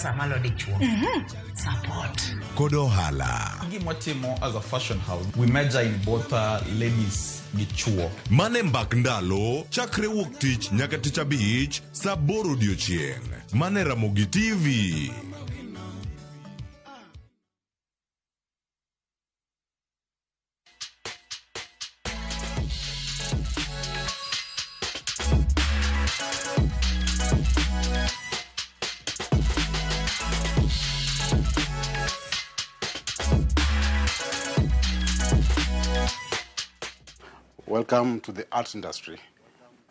Sama lo dichuo. Support. Kod ohala. Gima watimo as a fashion house, we major in both ladies gi chuo. Mane mbak ndalo chakre wuok tich nyaka tich abich saa aboro odiochieng'. Mane Ramogi TV. Welcome to the art industry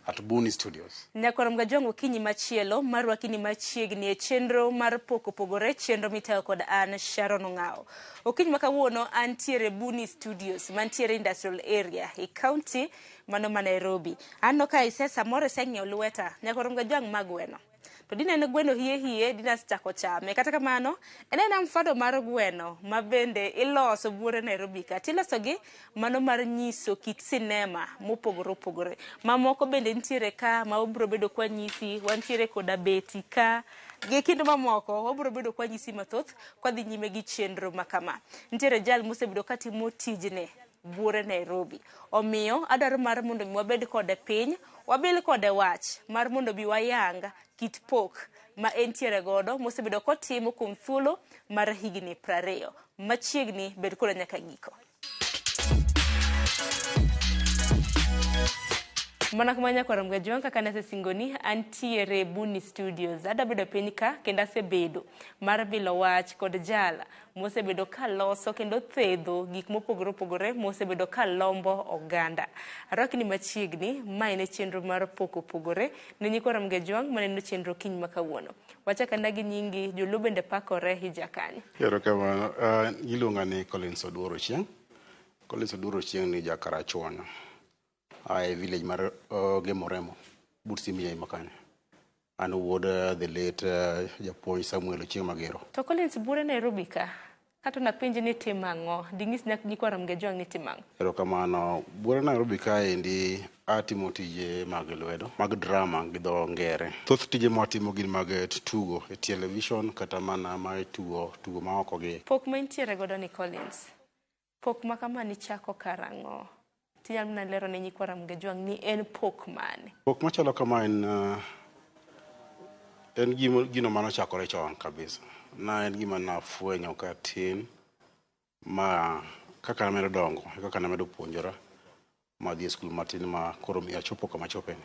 at Buni Studios. Nyakwar Mgajwang' okinyi machielo mar rwakini machiegni e chenro mar pok opogore chenro mitayo kod an Sharon Ong'awo. Okinyi ma kawuono antiere Buni Studios mantiere industrial area e county mano ma Nairobi. Aneno ka ise samoro iseng'iewo lweta. Nyakwar Mgajwang' ma gweno. To dineno gweno hie hie dinasechako chame. Kata kamano, en aena mfano mar gweno ma bende iloso buore Nairobi ka. Tiloso gi mano mar nyiso kit sinema mopogore opogore. Mamoko bende nitiere ka ma wabiro bedo kwa nyisi, wantiere koda beti ka gi kind mamoko wabiro bedo kwa nyisi mathoth kwadhi nyime gi chenro ma kama. Nitiere jal mosebedo katimo tijni buore Nairobi. Omiyo adwaro mar mondo mi wabed kode piny, wabil kode wach mar mondo bi wayang kit pok ma entiere godo mosebedo kotimo kuom thuolo mar higni 20. Machiegni bed koda nyaka giko. Mana kama nyakwar Mgajwang' kaka nasesingoni antiere Buni Studios. Adwa bedo piny ka kendo asebedo mar bilo wach kod jal mosebedo ka loso kendo thedho gik mopogore opogore mosebedo ka lombo oganda. Arwakni machiegni, ma en e chenro mar pok opogore ne nyikwa Ramogi Ajwang' maneno chenro kiny ma kawuono. Wachak ane gi nyingi, joluo bende pakore hija kanye. Erokamano. Iluonga ni Collins Oduor Ochieng'. Collins Oduor Ochieng' ni ja Karachuonyo. Ae village mar Gemoremo, but Simiyai makanye. An wuod the late japuonj Samuel Ochieng' Magero. To Collins buore Nairobi ka, kato napenji ni timo ang'o, ding'is nyikwa Ramogi Ajwang' ni timo ang'o? Erokamano. Buore Nairobi kaendi atimo tije mag lwedo, mag drama gi dho ngere. Thoth tije mwatimo gin mag tugo e television kata mana ma tugo, tugo ma oko gi. Pok ma intiere godo ni Collins, pok ma kama nichako karang'o? Tinyalo mana lero ne nyikwa Ramogi Ajwang' ni en pok mane? Pok machalo kama en gino manochakore chon kabisa. Na en gima nafwenyo katin ma kaka namedo dongo, e kaka namedo puonjora madhi e skul matin ma koro miyo achopo kama achopeni.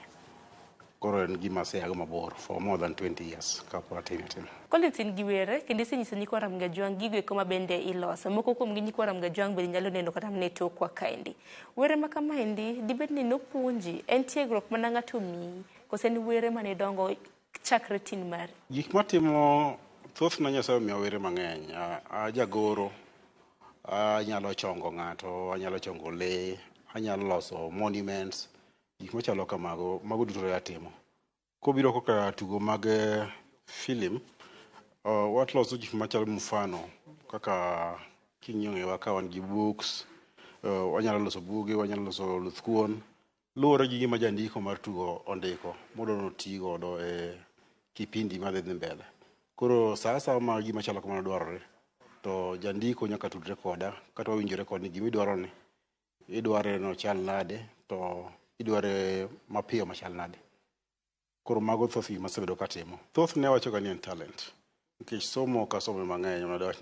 Koro en gima aseago mabor for more than 20 years kapok atime timo. Collins in gi were kendo isenyiso nyikwa Ramogi Ajwang' gigo eko ma bende iloso. Moko kuom gi nyikwa Ramogi Ajwang' bende nyalo neno kata mana e tokwa kaendi. Were ma kamaendi dibed ni nopuonji, en tiegruok mana ng'ato omiyi kose en were mane dongo chakre tin mari? Gik matimo thothne Nyasaye omiya were mang'eny. Ajagoro, anyalo chongo ng'ato, anyalo chongo lee, anyalo loso monuments, gik machalo kamago, mago duto atimo. Kobiro koka tugo mag film, waloso gik machalo mfano kaka king'iyo ka wan gi books, wanyalo loso buge, wanyalo loso luth kuon, luwore gi gima jandiko mar tugo ondiko modwa ni oti godo e kipindi madhi dhi mbele. Koro sa asaya ma gima chalo kamano dwarore, to jandiko nyaka tudre koda kata wawinjore kode ni gimidwaro ni idware ni ochal nade to idware mapiyo machal nade. Koro mago thoth gik masebedo katimo. Thothne awacho ga ni en talent. Nikech somo ok asome mang'eny ma dawach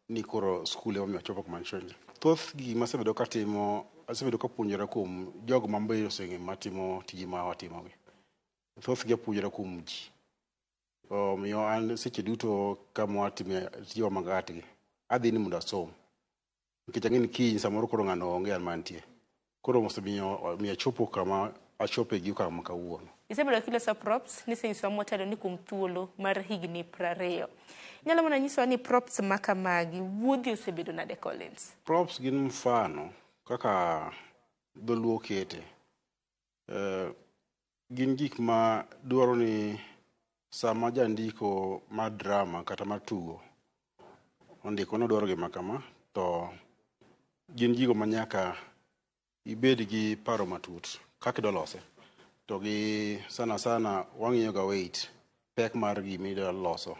ni koro skul ema omiyo achopo kuma antiere. Thoth gik masebedo katimo, asebedo kapuonjora kuom jogo ma be oseng'eyo matimo tije ma watimogi. Thothgi apuonjora kuom ji. Omiyo an seche duto kama watime tijewa mag art gi, adhi ni mondo asom. Nikech ang'e ni kiny samoro koro ng'ano onge an mantie. Koro osemiyo achopo kama achope gi okang' ma kawuono. Isebedo kiloso props, nisenyisowa motelo ni kuom thuolo mar higni 20. Inyalo mana nyisowa ni props ma kamagi wuodhi osebedo nade Collins? Props gin mfano kaka dholuo kete. Gin gik ma dwaro ni sama jandiko mar drama kata mar tugo ondiko ni odwaro gima kama, to gin gigo ma nyaka ibed gi paro matut kaka idwa lose. To gi sana sana wang'iyo ga weight, pek mar gima idwa loso.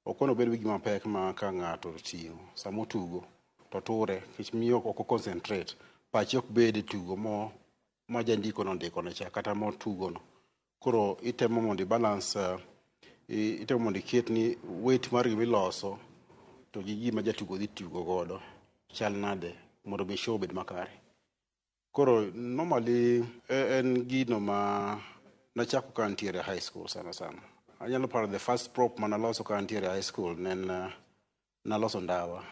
Ok onego obed gi gima pek ma ka ng'ato oting'o sama otugo to ture nikech miyo ok o concentrate. Pache ok bed e tugo mo ma jandiko no ondikone cha kata motugo no. Koro itemo mondo i balance, itemo mondo iket ni weight mar gima iloso to gi gima jatugo dhi tugo godo chal nade mondo mi show obed makare. Koro normally en gino ma nachako ka antiere high school sana sana. Anyalo paro the first prop manaloso ka antiere high school ne en naloso ndawa.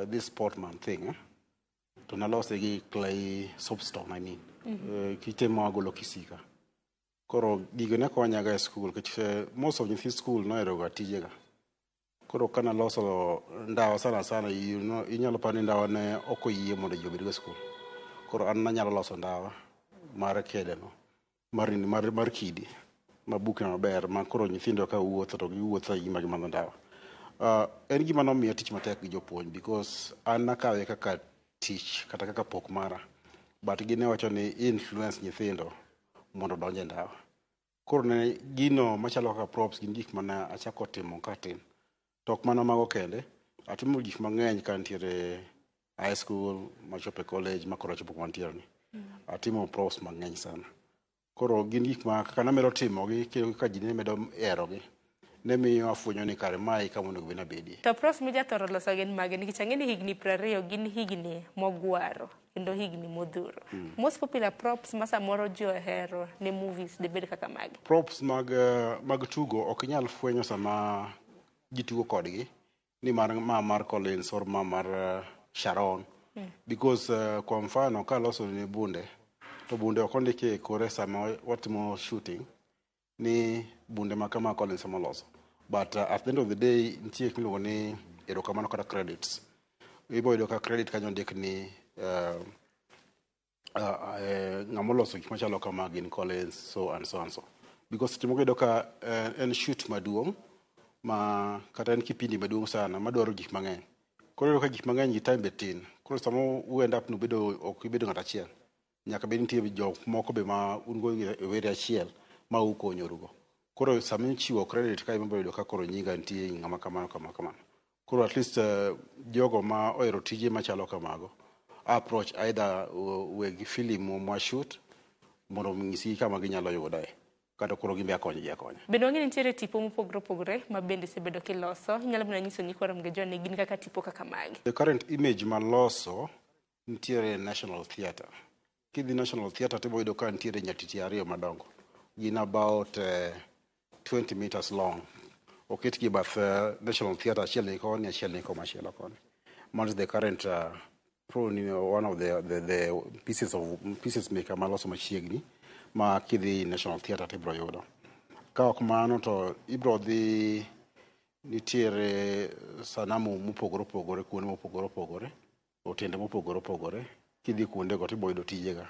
This sportman thing, eh? To nalose gi clay soapstone, I mean. Kite ma wagolo Kisii ka. Koro gigo ne konyaga e school nikech most of nyithi school nohero ga tijega. Koro kanaloso ndawa sana sana, inyalo paro ni ndawa ne ok oyie mondo ji obedgo e school. Koro an nanyalo loso ndawa mar kede no, mar kidi mabukne maber ma koro nyithindo ka wuotho to giwuotho ka gima gimadho ndawa. En gima nomiya tich matek gi jopuonj because an nakawe kaka tich kata kaka pok mara, but gin ne wacho ni influence nyithindo mondo odonj e ndawa. Koro ne gino machalo kaka props gin gik mane achako timo katin. To ok mana mago kende, atimo gik mang'eny ka antiere high school, machopo e college ma koro achopo kuma antiere ni. Atimo props mang'eny sana. Koro gin gik ma kaka namedo timogi kendo kaka ji ne medo herogi, ne miyo afwenyo ni kare mae e kama onego bed ni abedie. To props mijathoro loso gin mage? Nikech ang'e ni higni 20 gin higni mogwaro kendo higni modhuro. Most popular props ma samoro ji ohero ne movies dibed kaka mage? Props mag tugo ok inyal fwenyo sama ji tugo kodgi ni mar ma mar Collins or ma mar Sharon, because kwa mfano kaloso ne bunde to bunde ok ondiki e kore sama watimo shooting ni bunde ma kama Collins ema oloso, but at the end of the day nitie gimiluongo ni erokamano kata credits. Ibo yudo ka credit kanyo ondik ni ng'ama oloso gik machalo kama gin Collins so and so and so, because seche moko iyudo ka en shoot maduong' ma kata en kipindi maduong' sana madwaro gik mang'eny. Koro iyudo ka gik mang'eny gi time be tin. Koro sama u end up nubedo ok ibedo ng'at achiel, nyaka bed nitie jok moko be ma un go e were achiel ma ukonyorugo. Koro sama ichiwo credit ka ibiro yudo ka koro nyinga nitie, ng'ama kamano kama kamano. Koro at least jogo ma ohero tije machalo kamago approach either weg film mwa shoot mondo onyisgi kama ginyalo yudae kata koro gin be akonygi akonya. Bende wang'e ni nitiere tipo mopogore opogore ma bende isebedo kiloso. Inyalo mana nyiso nyikwa Ramogi Ojwang' ni gin kaka tipo kaka mage? The current image maloso nitiere e National Theatre. Kidhi National Theatre tibo yudo ka nitiere nyatiti ariyo madongo. Gin about 20 meters long. Oketgi e bath National Theatre, achiel ni koni, achiel ni komachielo koni. Mano is the current, probably one of the pieces of pieces meka maloso machiegni ma kidhi National Theatre tibiro yudo. Ka ok mano to ibiro dhi nitiere sanamu mopogore opogore kuonde mopogore opogore, otende mopogore opogore. Kidhi kuondego tibo yudo tijega.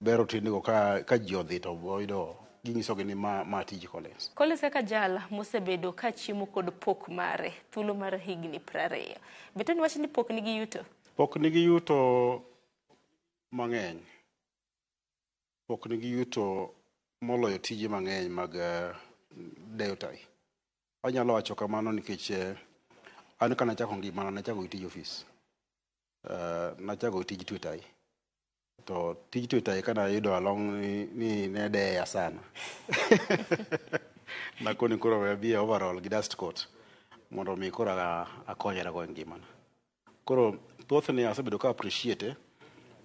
Ber otendego ka ji odhi to boyudo ginyisogi ni ma tij Collins. Collins kaka jal mosebedo ka chiemo kod pok mare thuolo mar higni 20. Be to niwach ni pok nigi yuto? Pok nigi yuto mang'eny. Pok nigi yuto moloyo tije mang'eny mag deyo tai. Anyalo wacho kamano nikech an kanachako ngimana nachako gi tij ofis. Nachako gi tij twe tai. To tij twe tai kanayudo along ni ne deya sana. Nakoni koro we abi e overall gi dust coat mondo mi koro akonyra go e ngimana. Koro thothne asebedo ka appreciate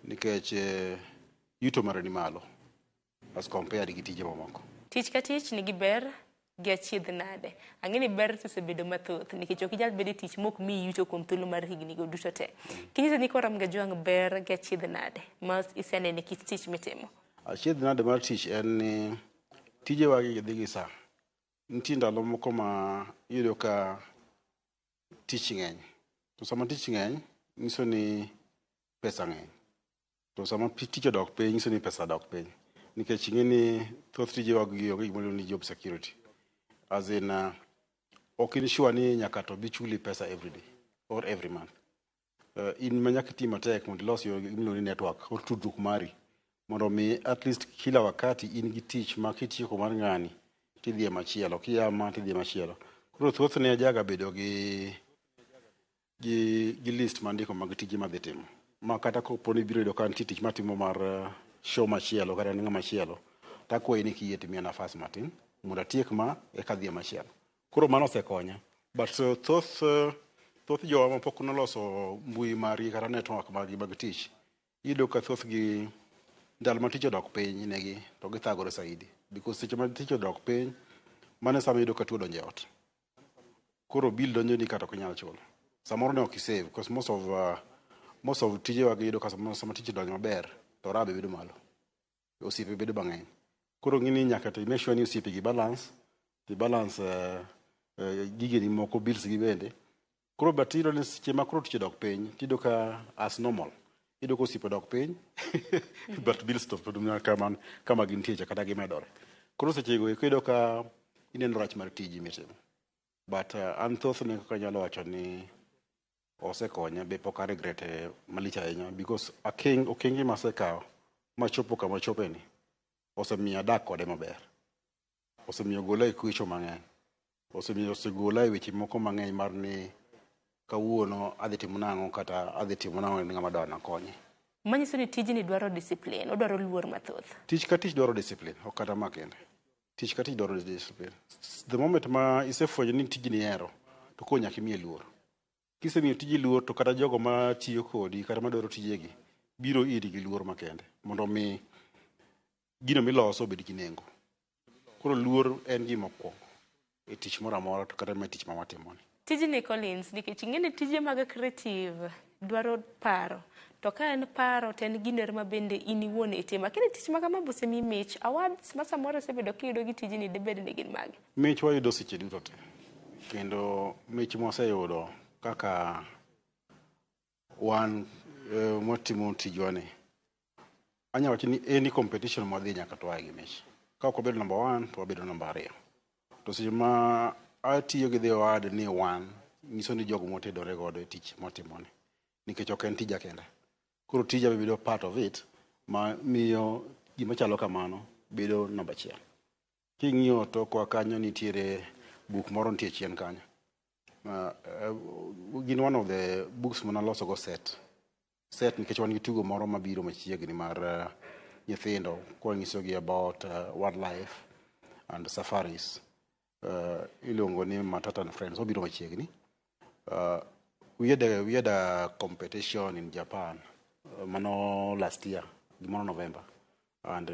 nikech yuto mare ni malo as compared gi tije mamoko. Tich ka tich nigi ber gi achiedh nade. Ang'e ni ber to osebedo mathoth nikech ok inyal bedo e tich mok miyi yuto kuom thuolo mar higni go duto te. Kinyiso nyikwa Ramogi Ojwang' ber gi achiedh nade ma iseneno e kit tich mitimo? Achiedh nade mar tich en ni tijewa gi dhi gi sa. Nitie ndalo moko ma iyudo ka tich ng'eny. To sama tich ng'eny, nyiso ni pesa ng'eny. To sama tich odok piny, nyiso ni pesa dok piny. Nikech ing'e ni thoth tijewa gi onge gima iluongo ni job security. As in, ok in sure ni nyaka to bi chuli pesa every day or every month. In ma nyaka iti matek mondo ilos yo gimiluongo ni network or tudruok mari mondo mi at least kila wakati in gi tich ma kitieko mar ng'ani tidhi e machielo, kia ma tidhi e machielo. Koro thothne ajaga bedo gi list mandiko mag tije madhi timo. Ma kata kopo ni ibiro yudo ka nitie tich matimo mar show machielo kata ne ng'ama chielo, takwayi ni kiyie timiya nafas matin mondo atiek ma eka adhi e machielo. Koro mano osekonya. But thoth jowa mapok noloso mbui margi kata network margi mag tich, iyudo ka thothgi ndalo ma tich odok piny negi to githagore saidi. Because seche ma tich odok piny, mano e sama iyudo ka tuo odonjo e ot. Koro bill donjoni kata ok inyal chulo. Samoro ne ok isave because most of tijewa iyudo ka sama tich odonjo maber to rabe bedo malo. Osiepe bedo mang'eny. Koro ng'ini nyaka to make sure ni osiepe gi balance, ti balance gigeni moko, bills gi bende. Koro but iyudo ni seche ma koro tich odok piny, tiyudo ka as normal. Iyudo ka osiepe odok piny, but bills to pod mana kama gintie cha kata gimedore. Koro seche go eko iyudo ka ineno rach mar tiji mitimo. But an thothne kaka anyalo wacho ni osekonya be pok a regret malich ahinya because okenge masekawo machopo kama achopeni osemiyo adak kode maber. Osemiyo ogola e kwecho mang'eny. Osemiyo osegola e weche moko mang'eny mar ni kawuono adhi timo nang'o kata adhi timo nang'o ne ng'ama dwa nakonye. Manyiso ni tijni dwaro discipline, odwaro luor mathoth. Tich ka tich dwaro discipline, ok kata ma kende. Tich ka tich dwaro discipline. The moment ma isefwenyo ni tijni ihero, to koro nyaka imiye luor. Kisemiyo tiji luor to kata jogo matiyo kodi kata madwaro tijegi biro iri gi luor makende mondo mi gino miloso obed gi nengo. Koro luor en gima okwongo e tich moro amora to kata ma e tich ma watimoni. Tijni, Collins, nikech ing'e ni tije mag creative dwaro paro. To ka en paro to en gino ma bende in iwuon itimo. Lakini tich ma kama bosemiyi mich, awards ma samoro isebedo kiyudo gi tijni dibed ni gin mage? Mich wayudo seche duto te. Kendo mich mwaseyudo kaka wan mwatimo tijwa ni. Anya wacho ni any competition mwadhi nyaka to wae gi mich. Ka ok wabedo number one to wabedo namba ariyo. To seche ma atiyo gi the word ni wan, nyiso ni jogo mwatedore godo e tich mwatimoni. Nikech ok en tija kenda. Koro tija be bedo part of it ma miyo gima chalo kamano bedo namba achiel. King'iyo tokwa kanyo nitiere buk moro nitie chien kanyo. Gin one of the books manaloso go set. Set nikech wan gi tugo moro mabiro machiegni mar nyithindo kwanyisogi about wildlife and safaris. Iluongo ni Matata and Friends, obiro machiegni. We had a competition in Japan, mano last year, gimoro November. And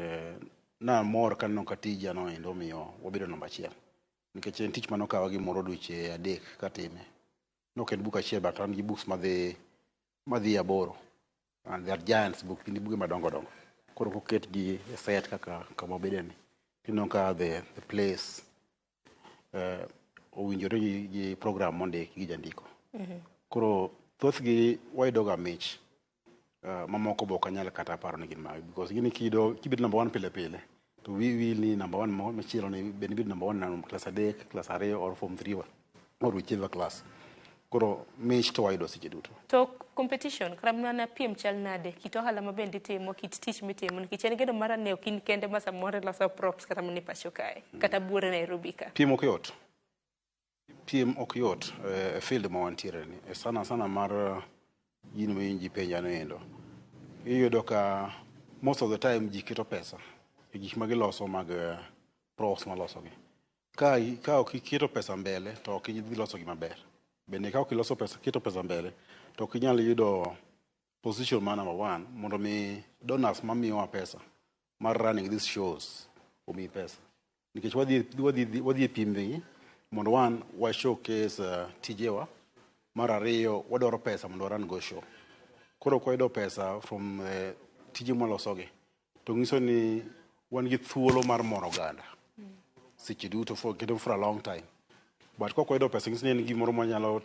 namor kaneno ka tija no endo omiyo wabedo namba achiel. Nikech en tich manokawa gimoro dweche 3 katime. Nok en buk achiel but an gi books madhi aboro. And they are giants book, gin buge madongo dongo. Koro koketgi e set kaka kama obedeni, tineno ka the place owinjore gi program mondiki gi jandiko. Koro thothgi wayudo ga mich mamoko be ok anyal kata paro ni gin mage because gini kiyudo kibedo number one pile pile to wiyi wil ni number one machielo ni bende ibedo number one na klas 3, klas 2 or form 3 or whichever class. Koro mich to wayudo seche duto. To competition, kata mana piem chal nade? Kit ohala ma bende itimo, kit tich mitimo, nikech en geno mara ne ok in kende ma samoro iloso props kata mana e pacho kae, kata buore Nairobi ka. Piem ok yot. Piem ok yot e field ma wantiere ni. E sana sana mar gino ma ji penja no endo. Iyudo ka most of the time ji keto pesa e gik ma giloso mag props malosogi. Ka ok iketo pesa mbele to ok idhi loso gi maber. Bende ka ok iloso pesa, keto pesa mbele to ok inyal yudo position mar number one mondo mi donors mamiyowa pesa mar running these shows omiyi pesa. Nikech wadhi e piem gi mondo one wa showcase tijewa, mar ariyo wadwaro pesa mondo wa run go show. Koro ka wayudo pesa from tije mwalosogi to nyiso ni wan gi thuolo mar moro oganda seche duto for kendo for a long time. But kok wayudo pesa nyiso ni en gimoro mwanyalo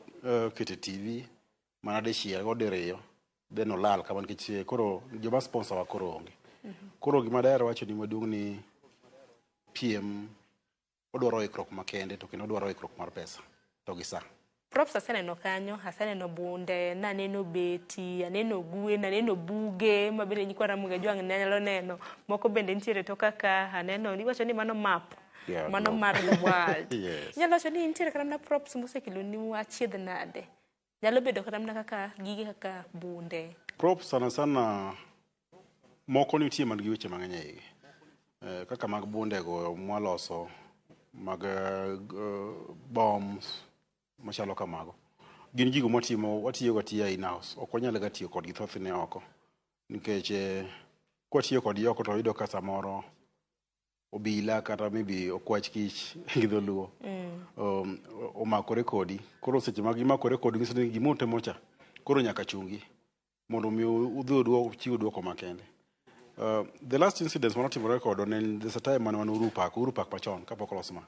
keto e TV mana dichiel go diriyo then olal kama nikech koro joma sponsor wa koro onge. Koro gima daher wacho ni maduong' ni piem odwaro ikruok makende to kendo odwaro ikruok mar pesa to gi sa. Props aseneno kanyo, aseneno bunde, naneno beti, aneno gwen, aneno buge ma bende nyikwa Ramogi Ajwang' ne nyalo neno. Moko bende nitiere toka ka, aneno, iwacho ni mano map. Yeah, Mano globe. mar the world. Yes. Inyalo wacho ni nitiere kata mana props mosekeloni achiedh nade. Nyalo bedo kata mana kaka gige kaka bunde. Props sana sana moko nitie man gi weche mang'eny e igi. Kaka mag bundego mwaloso mag bombs machalo kamago. Gin gigo mwatimo watiyogo atiya in house. Ok wanyal ga tiyo kodgi thothne oko. Nikech kwatiyo kodgi oko to iyudo ka samoro obila kata maybe okwach kich gi dholuo omakore kodi. Koro seche ma gimakore kodi nyiso ni gima utimo cha koro nyaka chungi mondo mi udhi uduok chiw duoko makende. The last incident manotimore kodwa ne en there's a time mane wan Uhuru Park, Uhuru Park machon kapok olos ma.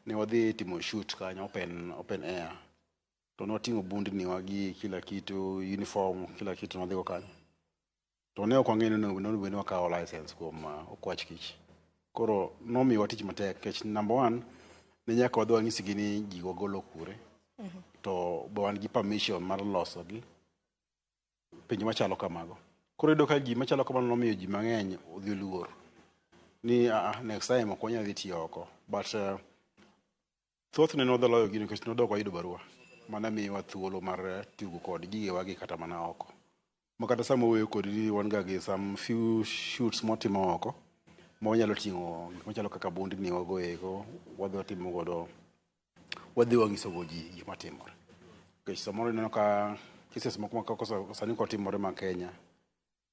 Ne wadhi timo shoot kanyo open air. To nwating'o bundni wa gi kila kitu, uniform, kila kitu nwadhigo kanyo. To ne ok wang'eyo ni onego bed ni wakawo license kuom okwach kich. Koro nomiyowa tich matek nikech number one, ne nyaka wadhi wanyisgi ni gigo wagolo kure. To be wan gi permission mar losogi penjo machalo kamago. Koro iyudo ka gima chalo kamano nomiyo ji mang'eny odhi oluor ni next time ok wanyal dhi tiyo oko. But thothne nwadhi loyo gino nikech nwadok wayudo barua mane miyowa thuolo mar tugo kod gigewa gi kata mana oko. Ma kata sama wuoyo kodi ni wan ga gi some few shoots mwatimo oko ma wanyalo ting'o gik machalo kaka bundni wago eko wadhi watimo godo wadhi wang'iso go ji gik matimore. Nikech samoro ineno ka cases moko ma kaka sani kotimore ma Kenya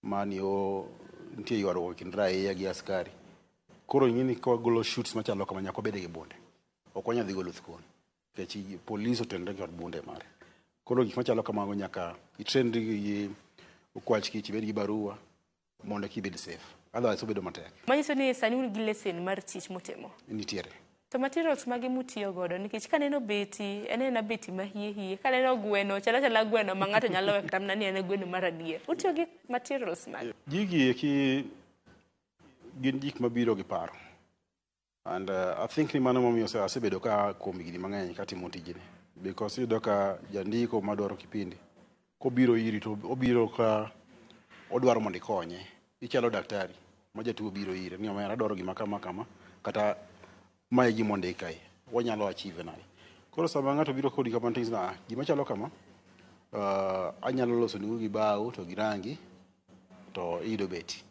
mani o nitie ywaruok e kind raia gi askari. Koro ing'e ni ka wagolo shoots machalo kama nyaka wabed gi bunde. Ok wanyal dhi golo thuon. Nikech polis otenore kod bunde mare. Koro gik machalo kamago nyaka itrainri gi okwach kich ibed gi barua mondo eka ibed safe. Otherwise obedo matek. Manyiso ni sani un gi lesen mar tich mutimo. Nitiere. To materials mage mutiyo godo nikech kaneno beti, en ena beti ma hie hie. Kaneno gweno, chalo achala gweno ma ng'ato nyalo weyo kata mana ni en gweno mar adier. Utiyo gi materials mage? Gigi eki gin gik mabiro gi paro. And I think ni mano momiyo asebedo ka kuom higni mang'eny katimo tijni. Because iyudo ka jandiko madwaro kipindi, kobiro iri to obiro ka odwaro mondo ikonye. Ichalo daktari ma jatuo biro ire ni omera adwaro gima kama kama kata mae gima ondik kae. Wanyalo achieve nade. Koro sama ng'ato biro kodi kamano ting'iso ni gima chalo kama, anyalo loso nigo gi bao to gi rangi to iyudo beti.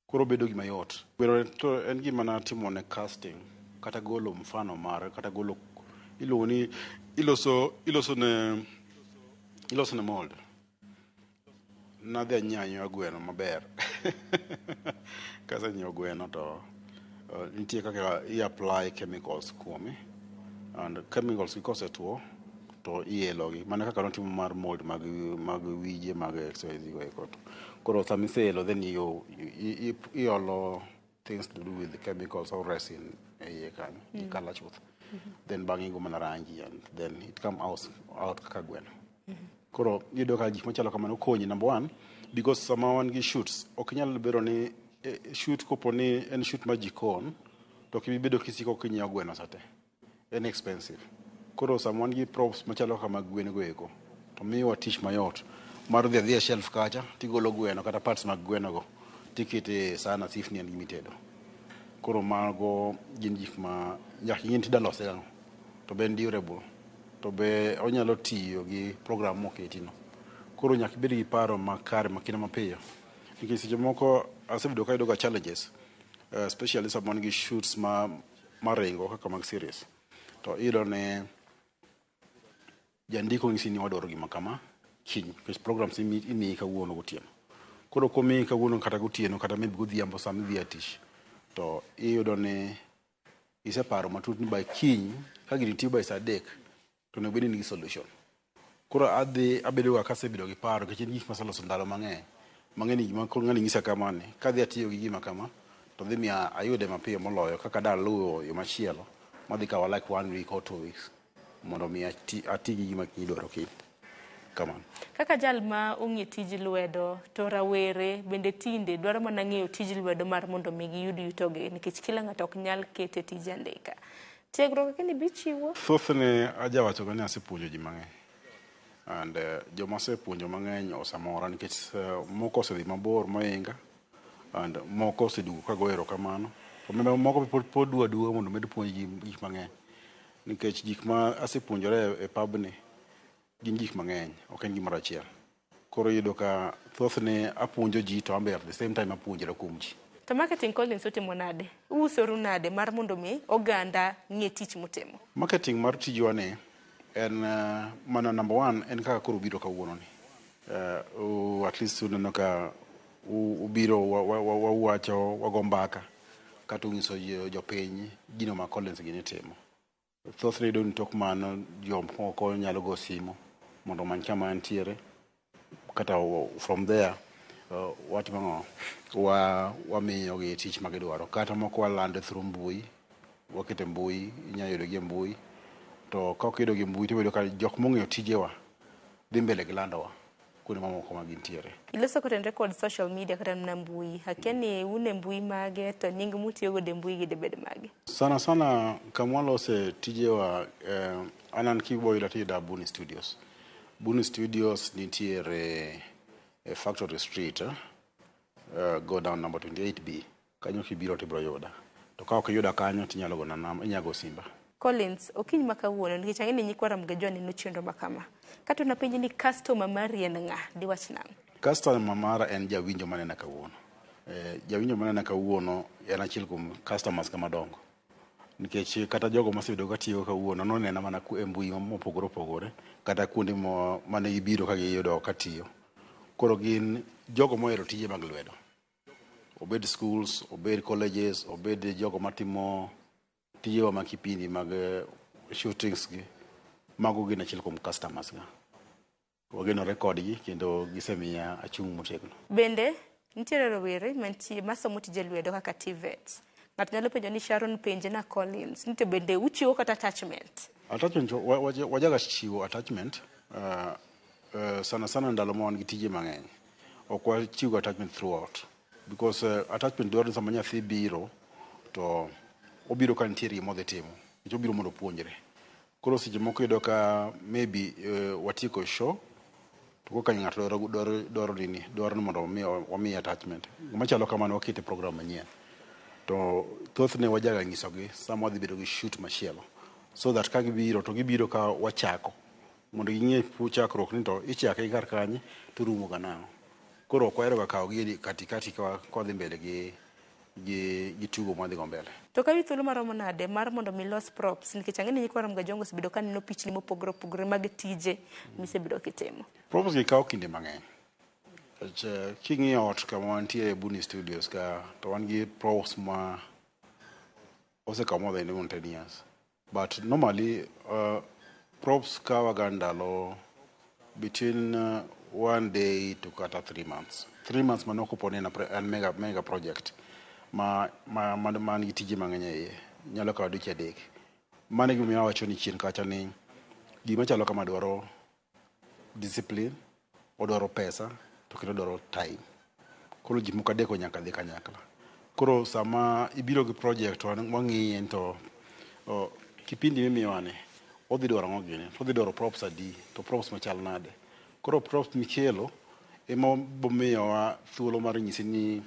Koro bedo gima yot. Gweno to en gima natimo ne casting kata golo mfano mare kata golo iluongo ni iloso ne mold. Nadhi anyiewo anyiewa gweno maber. Kasenyiewo gweno to nitie kaka i apply chemicals kuome and chemicals gi kosetuo to ielo gi. Mana kaka notimo mar mold mag wije mag XYZ go eko. Koro sama iseelo then iolo things to do with chemicals or resin e iye kanyo gi colour chuth. Then bang'e igo mana rangi and then it come out kaka gweno. Koro iyudo ka gik machalo kamano konyi number one because sama wan gi shoots ok inyal bedo ni shoot kopo ni en shoot mar jikon to ok ibi bedo kisiko kinyiewo gweno sate. En expensive. Koro sama wan gi props machalo kama gwen go eko to miyowa tich mayot mar dhi adhiya e shelf kacha tigolo gweno kata parts mag gweno go tikete e san as if ni en gima itedo. Koro mago gin gik ma nyaka ing'e ni tidwa lose gang'o to be en durable to be onyalo tiyo gi program moketi no. Koro nyaka ibed gi paro makare makinde mapiyo. Nikech seche moko asebedo ka ayudo ga challenges especially sama wan gi shoots ma maringo kaka mag series. To iyudo ni jandiko nyisi ni wadwaro gima kama kiny nikech programs imiyi kawuono gotieno. Koro komiyi kawuono kata gotieno kata maybe godhiambo sama idhi e tich to iyudo ni iseparo matut ni by kiny ka gini tiyo by saa adek to onego bed ni in gi solution. Koro adhi abedo ga kasebedo gi paro nikech en gik maseloso ndalo mang'eny. Mang'e ni gima koro ng'ani nyisa kamani kadhi atiyo gi gima kama to dhi miyo ayude mapiyo moloyo kaka daluwo yo machielo madhi kawa like 1 week or 2 weeks mondo mi ati gi gima kiny idwaro kiny. Kamano. Kaka jal ma ong'e tij lwedo to rawere bende tinde dwaro mana ng'eyo tij lwedo mar mondo mi giyud yutogi nikech kila ng'ato ok nyal kete tij andika. Tiegruok kaka ni bichiwo? Thothne ajawacho ga ni asepuonjo ji mang'eny. And joma asepuonjo mang'eny osamora nikech moko osedhi mabor mohinga and moko oseduogo ka goyo erokamano. To moko pod dwa aduoga mondo omed puonjgi gik mang'eny. Nikech gik ma asepuonjore e pabni gin gik mang'eny, ok en gimoro achiel. Koro iyudo ka thothne apuonjo ji to an be at the same time apuonjora kuom ji. To marketing Collins utimo nade? Uusoru nade mar mondo mi oganda ng'e tich mutimo? Marketing mar tijwa ni en mana number one en kaka koro ubiro kawuono ni. At least uneno ka ubiro wawacho wago mbaka kata unyiso jopiny gino ma Collins gini timo. Thothne iyudo ni tok mano jomoko nyalo go simu mondo omany kama antiere kata from there watimo ang'o wamiyogi tich ma gidwaro kata moko walando through mbui wakete mbui inyalo yudogi e mbui to ka ok iyudogi e mbui tiyudo ka jok mong'eyo tijewa dhi mbele gi landowa kuonde mamoko ma gintiere. Iloso kotenore kod social media kata mana mbui. Akia ni un e mbui mage to nying mutiyo godo e mbui gi dibed mage? Sana sana kama walose tijewa an kiboyuda tiyuda Buni Studios. Buni Studios nitiere e Factory Street, go down number 28B. Kanyo kibiro tibiro yuda. To ka ok iyuda kanyo tinyalo gona namba, inyalo go simba. Collins, okinyi ma kawuono nikech ang'e ni nyikwa Ramogi Ajwang' neno chenro ma kama. Kata napenji ni customer mari en ng'a, diwach nang'o? Customer mara en jawinjo manena kawuono. Jawinjo manena kawuono en achiel kuom customers ka madongo. Nikech kata jogo mosebedo katiyo kawuono nonena mana e mbui mopogore opogore kata kuonde mane gibiro ka giyudo katiyo. Koro gin jogo mohero tije mag lwedo. Obed schools, obed colleges, obed jogo matimo tijewa mag kipindi mag shootings gi. Mago gin achiel kuom customers ga. Wagenore kodgi kendo gisemiya achung' motegno. Bende nitiere rowere mantie masomo tije lwedo kaka TVET. Ng'ato nyalo penjo ni Sharon penje na Collins, ni to bende uchiwo kata attachment? Attachment wajaga chiwo attachment sana sana ndalo ma wan gi tije mang'eny. Ok wachiw attachment throughout because attachment dwaro ni sama nyathi biro to obiro ka nitiere gima odhi timo nikech obiro mondo opuonjre. Koro seche moko iyudo ka maybe watieko show to koka ng'ato dwaro nini dwaro ni mondo wamiye attachment. Gima chalo kamano wakete program manyien. To thothne wajaga nyisogi sama wadhi bedo gi shoot machielo so that ka gibiro to gibiro ka wachako mondo ging'e chakruok ni to ichake kar kanye to rumo ga nang'o. Koro ok wahero ga kawo gi katikati ka wadhi mbele gi tugo mwadhi go mbele. To kawi thuolo maromo nade mar mondo mi los props nikech ang'e ni nyikwa Ramogi Ajwang' osebedo ka neno pichni mopogore opogore mag tije misebedo kitimo. Props gi kawo kinde mang'eny. King'iyo ot kama wantie e Buni Studios ka to wan gi props ma osekawo more than even 10 years. But normally props kawa ga ndalo between 1 day to kata 3 months. 3 months mano kopo ni en mega project ma man gi tije mang'eny e iye nyalo kawo dweche 3. Mano e gimomiyo awacho ni chien kacha ni gima chalo kama dwaro discipline, odwaro pesa to kendo odwaro time. Koro ji moko adek nyaka dhi kanyakla. Koro sama ibiro gi project to wang'iye to kipindi mimiyowa ni odhi dwaro ang'o gini, to odhi dwaro props adi, to props machal nade. Koro props mikelo ema bomiyowa thuolo mar nyisi ni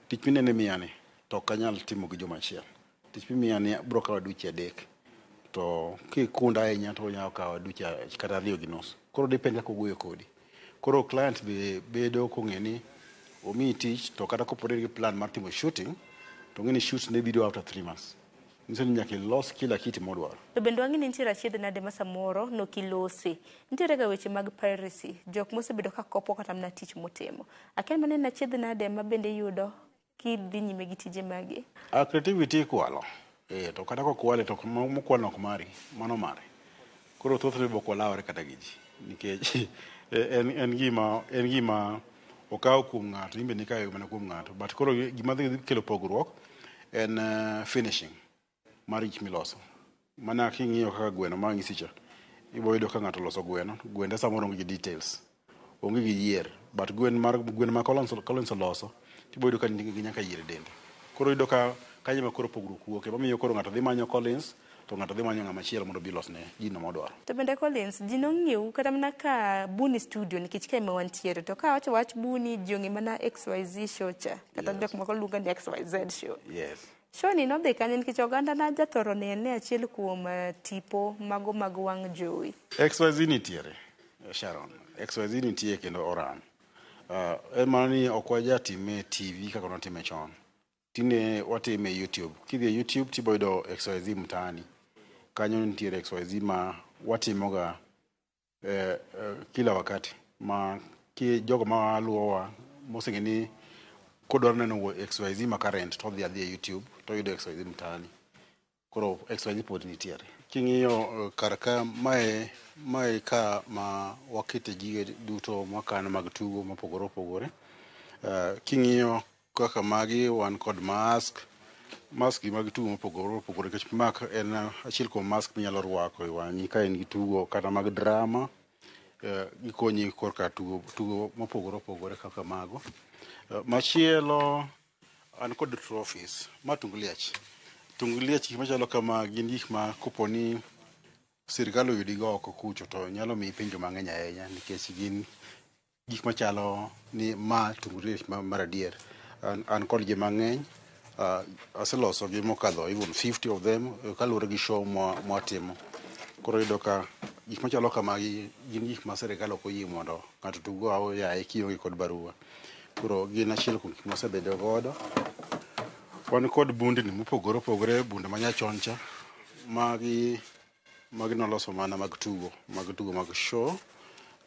tich minene miya ni to ok anyal timo gi juma achiel. Tich mimiya ni biro kawa dweche 3 to kikunda ahinya to onyalo kawa dweche kata 2.5. Koro depend kaka owuoyo kodi. Koro client be bedo kong'e ni omiyi tich to kata kopo ni in gi plan mar timo shooting to ong'e ni shoot ne biro after 3 months. Nyiso ni nyaka ilos kila kitu modwaro. To bende wang'e ni nitiere achiedh nade ma samoro nokilose. Nitiere ga weche mag piracy, jok mosebedo ka kopo kata mana tich motimo. Akia mana en achiedh nade ma bende iyudo kidhi nyime gi tije magi? Creativity ikwalo. To kata kokwale to mokwalo ok mari, mano mare. Koro thothne be ok walawre kata gi ji nikech en gima okawo kuom ng'ato, in bende ikawe mana kuom ng'ato. But koro gima dhi kelo pogruok en finishing mar gik miloso. Mana king'iyo kaka gweno ma ang'isi cha, ibo yudo ka ng'ato oloso gweno, gwende samoro onge gi details, onge gi yier. But gwen ma Collins oloso, tibo yudo ka nigi nyaka yier e dende. Koro iyudo ka kanyo ema koro pogruok wuoke, mamiyo koro ng'ato dhi manyo Collins, to ng'ato dhi manyo ng'ama chielo mondo obi olosne gino modwaro. To bende Collins, ji nong'iew kata mana ka Buni Studio nikech kae ema wantiere, to ka awacho wach Buni ji ong'e mana XYZ show cha, kata jok moko luongo ni XYZ show. Yes. Show ni nodhi kanye nikech oganda na jathoro nene achiel kuom tipo mago mag wang' jowi. XYZ nitiere, Sharon. XYZ nitie kendo oran. En mana ni ok wajatime e TV kaka nwatime chon. Tinde watime e YouTube. Kidhi e YouTube tibo yudo XYZ Mtaani. Kanyo nitiere XYZ ma watimoga kila wakati. Ma ki jogo ma luwowa moseng'e ni kodwaro neno XYZ ma current to odhi adhiya e YouTube to oyudo XYZ Mtaani. Koro XYZ pod nitiere. King'iyo kar ka mae ka ma wakete gige duto mwakano mag tugo mopogore opogore. King'iyo kaka magi wan kod mask, mask gi mag tugo mopogore opogore nikech mak en achiel kuom mask minyalo rwako e wang'i ka in gi tugo kata mag drama. Gikonyi korka tugo tugo mopogore opogore kaka mago. Machielo an kod trophies. Ma tung liech. Tung liech gik machalo kama gin gik ma koponi sirikal oyudi go oko kucho to nyalo miyi penjo mang'eny ahinya nikech gin gik machalo ni ma tung liech mar adier. An kod gi mang'eny. Aseloso gi mokadho even 50 of them kaluwore gi show mwatimo. Koro iyudo ka gik machalo kamagi gin gik ma sirikal ok oyie mondo ng'ato otug go aoyaye kionge kod barua. Koro gin achiel kuom gik mwasebedo godo. Wan kod bundni mopogore opogore, bunde manyachon cha. Magi noloso mana mag tugo, mag show.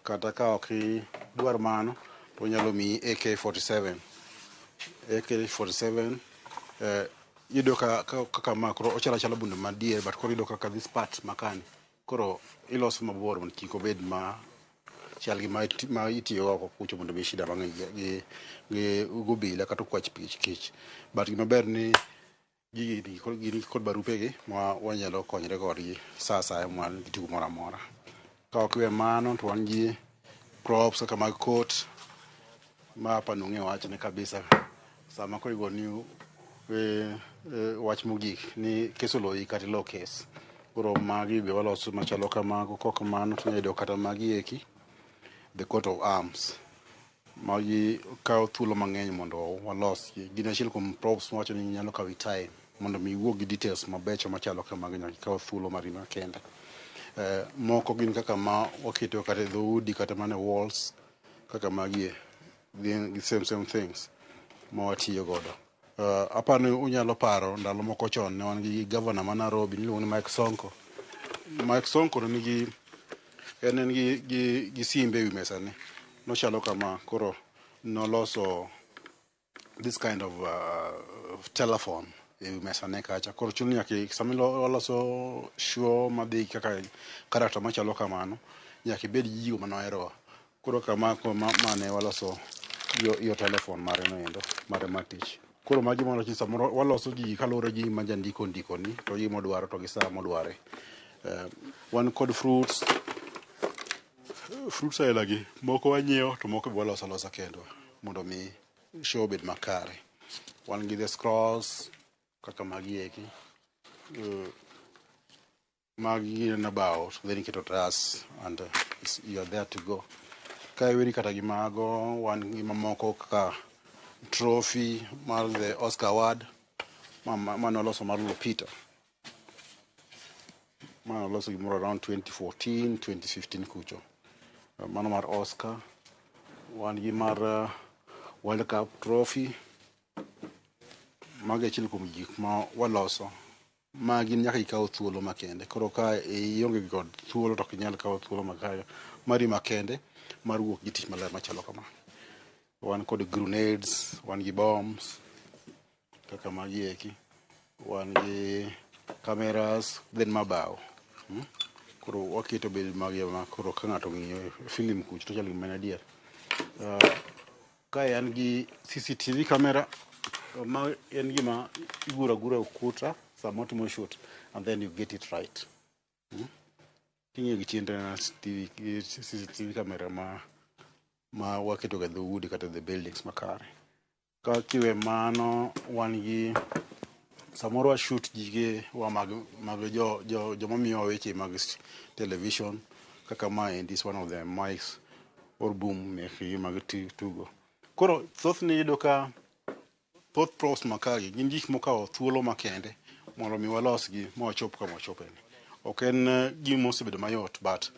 Kata ka ok idwar mano, to onyalo miyi AK-47. AK-47 iyudo ka kaka ma koro ochalo achala bunde madier but koro iyudo kaka this part makani koro iloso mabor mondo kik obed ma chal gi ma itiyo oko kucho mondo mi shida mang'eny gi obila kata okwach kich. But gima ber ni gigi gin kod barupegi ma wanyalo konyre kodgi sa asaya ma wan gi tugo moro amora. Ka ok iwe mano to wan gi props kaka mag court ma apani ung'e wachne kabisa. Sama koro igoni wach mogik ni kes oloyi kata ilo kes. Koro magi be waloso machalo kamago. Kok mano to inyalo yudo kata magi eki, the coat of arms. Magi kawo thuolo mang'eny mondo walosgi. Gin achiel kuom props mawacho ni nyalo kawi time mondo mi iwuog gi details mabecho machalo kamagi nyaka ikaw thuolo mari makende. Moko gin kaka ma waketo kata e dhoudi kata mana e walls kaka magi e. Gin the same things ma watiyo godo. Aparo ni unyalo paro ndalo moko chon ne wan gi governor ma Nairobi niluongo ni Mike Sonko. Mike Sonko ne nigi en gi simbe ewi mesane. Nochalo kama koro noloso this kind of telephone ewi mesane kacha. Koro chuno ni nyaka sama waloso show madhi kaka character machalo kamano, nyaka ibed gi gigo manohero. Koro kama mane waloso yo telephone mare noendo mare mar tich. Koro magi mano samoro waloso gigi kaluwore gi gima jandiko ondikoni to gi gima odwaro to gi saa modware. Wan kod fruits. Fruits aila gi moko wanyiewo to moko be waloso alosa kendwa mondo mi show obed makare. Wan gi the scrolls kaka magi eki. Magi gin about then iketo otas and you are there to go. Ka iweri kata gi mago, wan gi mamoko kaka trophy mar the Oscar Award mane waloso mar Lupita. Mane waloso gimoro around 2014, 2015 kucho. Mano mar Oscar. Wan gi mar World Cup trophy. Mago e achiel kuom gik ma waloso. Magi nyaka ikaw thuolo makende. Koro ka ionge kod thuolo to ok inyal kawo thuolo makare mari makende mar wuok gi tich maler machalo kama. Wan kod grenades, wan gi bombs kaka magi eki. Wan gi cameras, then mabao. Koro waketo bed magi ma koro ka ng'ato ong'iyo film kucho to chalo gima en adier. Kae an gi CCTV camera ma en gima iguro agura e ukuta sama otimo shoot and then you get it right. King'iyo gi chien to CCTV camera ma waketo ga dhoudi kata the buildings makare. Ka kiwe mano wan gi samoro wa shoot gige wa mag jo joma miyowa weche mag television kaka ma endi is one of the mics or boom mekgi mag tugo. Koro thothne iyudo ka Thoth props ma kagi gin gik mokawo thuolo makende mondo mi walosgi ma wachop kama wachopeni. Ok en gima osebedo mayot but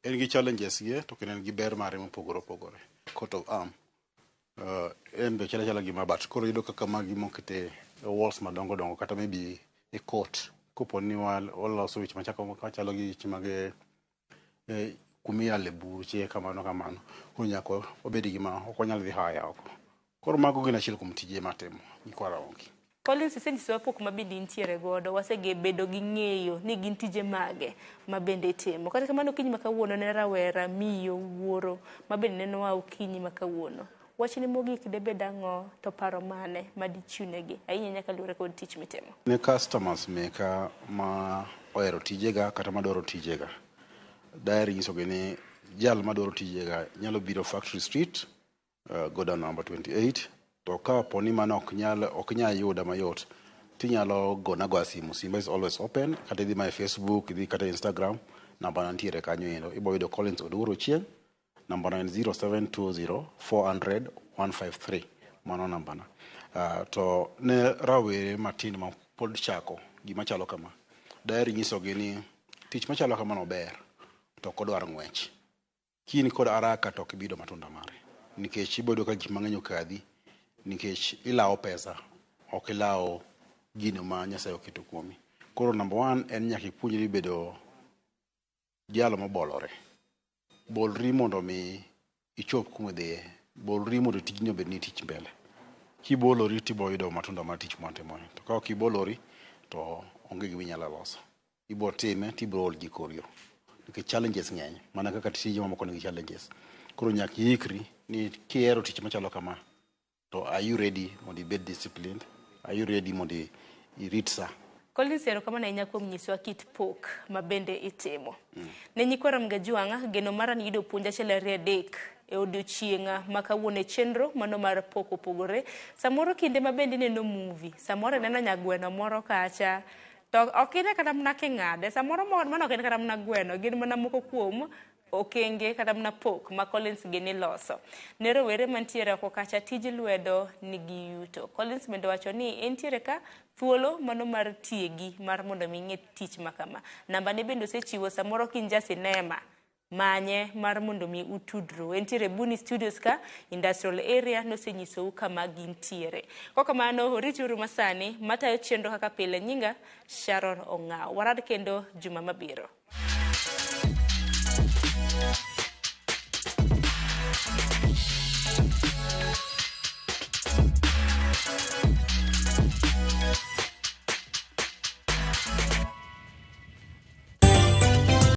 en gi challenges ge to kendo en gi ber mare mopogore opogore. Coat of arm en be chal achala gi ma but koro iyudo kaka magi mokete e walls madongo dongo kata maybe e court kopo ni waloso weche machako machalo gi weche mag kumiyale buche kamano kamano. Koro nyaka wabed gi ma ok wanyal dhi haya oko. Koro mago gin achiel kuom tije matimo nyikwa Ramogi. Collins isenyisowa pok ma bende intiere godo, wasebedo gi ng'eyo ni gin tije mage ma bende itimo. Kata kamano okinyi ma kawuono ne rawera, miyo, wuoro ma bende nenowa okinyi ma kawuono. Wachni mogik debed ang'o to paro mane ma dichiwnegi ahinya ahinya kaluwore kod tich mitimo? Ne customers meka ma ohero tijega kata madwaro tijega, daher nyisogi ni jal madwaro tijega nyalo biro Factory Street, godown number 28 to ka po ni mano ok nyal yuda mayot tinyalo gona goya simu. Simba is always open kata idhi ma e Facebook, idhi kata e Instagram, namba na nitiere kanyo endo. Ibo yudo Collins Oduor Ochieng', namba na en 0720 400 153 mano namba na. To ne rawere matindo ma pod chako gima chalo kama, daher nyisogi ni tich machalo kamano ber to ok odwar ng'wech. Ka in kod haraka to ok ibi yudo matunda mare nikech ibo yudo ka gik mang'eny okadhi nikech ilawo pesa ok ilawo gino ma Nyasaye oketo kuomi. Koro number one en nyaka ipuonjri bedo jalo mobolore. Bolri mondo mi ichop kuma idhiye. Bolri mondo tijni obedni tich mbele. Kibolori tibo yudo matunda mar tich mwatimoni. To ka ok ibolori to onge gima inyalo loso. Ibo time tibro ol gi kor yo. Nikech challenges ng'eny mana kaka tije mamoko nigi challenges. Koro nyaka iikri ni kihero tich machalo kama to are you ready mondo ibed disciplined? Are you ready mondo irit sa? Collins erokamano ahinya kuom nyisowa kit pok ma bende itimo. Ne nyikwa Ramogi Ajwang', geno mara ni yudo puonj achiel ariyo adek e odiochieng' ma kawuono e chenro mano mar pok opogore. Samoro kinde ma bende ineno movie, samoro ineno nyagweno moro kacha, to ok ine kata mana king'ade, samoro mano ok en kata mana gweno, gin mana moko kuom okenge kata mana pok ma Collins gini loso. Ne rowere mantiere oko kacha tij lwedo nigi yuto. Collins bende owacho ni entiere ka thuolo mano mar tiegi mar mondo mi ing'e tich ma kama. Namba ne bende osechiwo samoro ka in ja sinema, manye mar mondo mi utudru. Entiere Buni Studios ka, industrial area nosenyisou kama gintiere. Kokamano, orituru masani, matayo chenro kaka pile nyinga Sharon Ong'aw. Warad kendo juma mabiro.